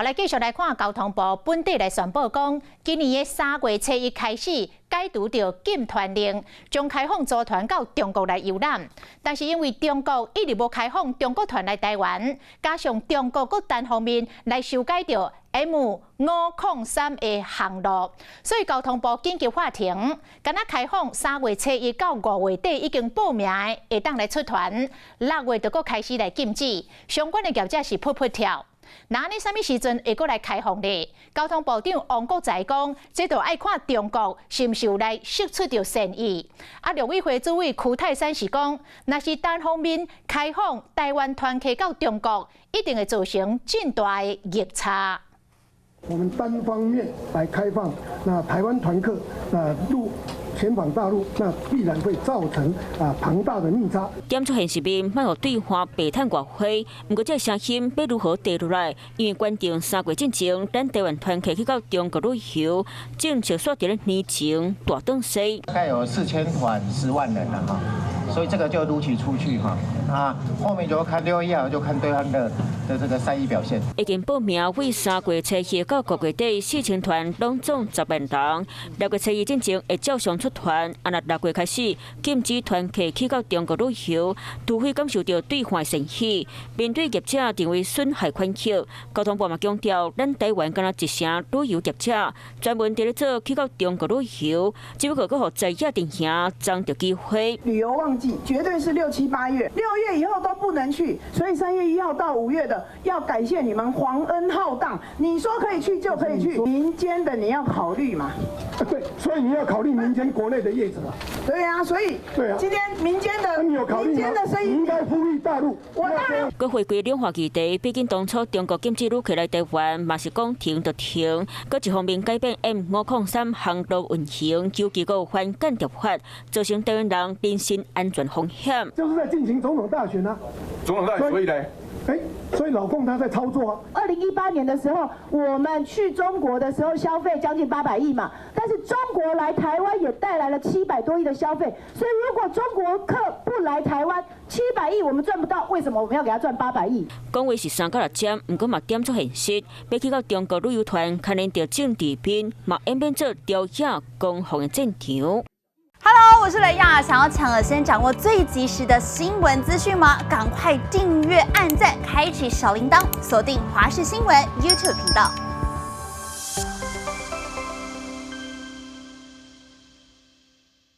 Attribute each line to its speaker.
Speaker 1: 好，來繼續來看交通部本底來宣布講，今年的3月初一開始解除著禁團令，將開放組團到中國來遊覽。但是因為中國一直無開放中國團來台灣，加上中國閣單方面來修改著 M503的航路，所以交通部緊急喊停，干焦開放3月初一到5月底已經報名的會當來出團，6月就閣開始來禁止，相關的業者是噗噗跳。那按呢啥物時陣會閣來開放咧？交通部長王國材講，這就愛看中國是毋是有來釋出著善意。啊，陸委會主委邱太三是講，若是單方面開放台灣團客到中國，一定會造成真大的逆差。
Speaker 2: 我們單方面來開放，那台灣團客那入前往大陸，那必然會造成啊龐大的逆差。
Speaker 3: 點出現實面，莫予對岸白趁外匯。毋過這聲音欲如何跌落來？因為規定3月進前，咱台灣團客去到中國旅遊，政策煞佇咧年前大轉勢。
Speaker 4: 大概有4000團10萬人了哈，所以這個就錄取出去哈。啊，後面就看6月1號就看對方的這個善意表現。
Speaker 3: 已經報名為3月初一到6月底4000團，攏總10萬人。6月初一進前會照常出團，啊若6月開始禁止團客去到中國旅遊，除非感受著對岸善意。面對業者認為損害權益，交通部嘛強調，咱台灣干焦一成旅遊業者專門佇咧做去到中國旅遊，只不過閣予在野陣營爭著機會。
Speaker 5: 旅遊旺季絕對是六七八月，6月以後都不能去，所以3月1號到5月的要感謝你們皇恩浩蕩，你說可以去就可以去，民間的你要考慮嘛。
Speaker 2: 對，所以你要考慮民間國內的業者。
Speaker 5: 對啊，所以
Speaker 2: 對啊，
Speaker 5: 今天民間的
Speaker 2: 你有考慮
Speaker 5: 民間的生意
Speaker 2: 應該呼籲大陸。
Speaker 5: 我當然。
Speaker 3: 閣回歸兩岸議題，畢竟當初中國禁止旅客來台灣，嘛是講停就停。閣一方面改變 M503航路運行，尤其閣有反間諜法，造成台灣人人身安全風險。
Speaker 2: 就是在進行總統大選啊。
Speaker 6: 總統大選，所以呢？
Speaker 2: 哎，所以老共他在操作啊。
Speaker 7: 2018年的時候，我們去中國的時候消費將近800億嘛，但是中國來台灣也帶來了700多億的消費，所以如果中國客不來台灣，七百億我們賺不到，為什麼我們要給他賺八百億？
Speaker 3: 講話是三到六針，毋過嘛點出現實，欲去到中國旅遊團，牽連著政治面，嘛演變做朝野攻防的戰場。
Speaker 8: Hello，我是雷亞，想要搶先掌握最及時的新聞資訊嗎？趕快訂閱、按讚、開啟小鈴鐺，鎖定華視新聞 YouTube 頻道。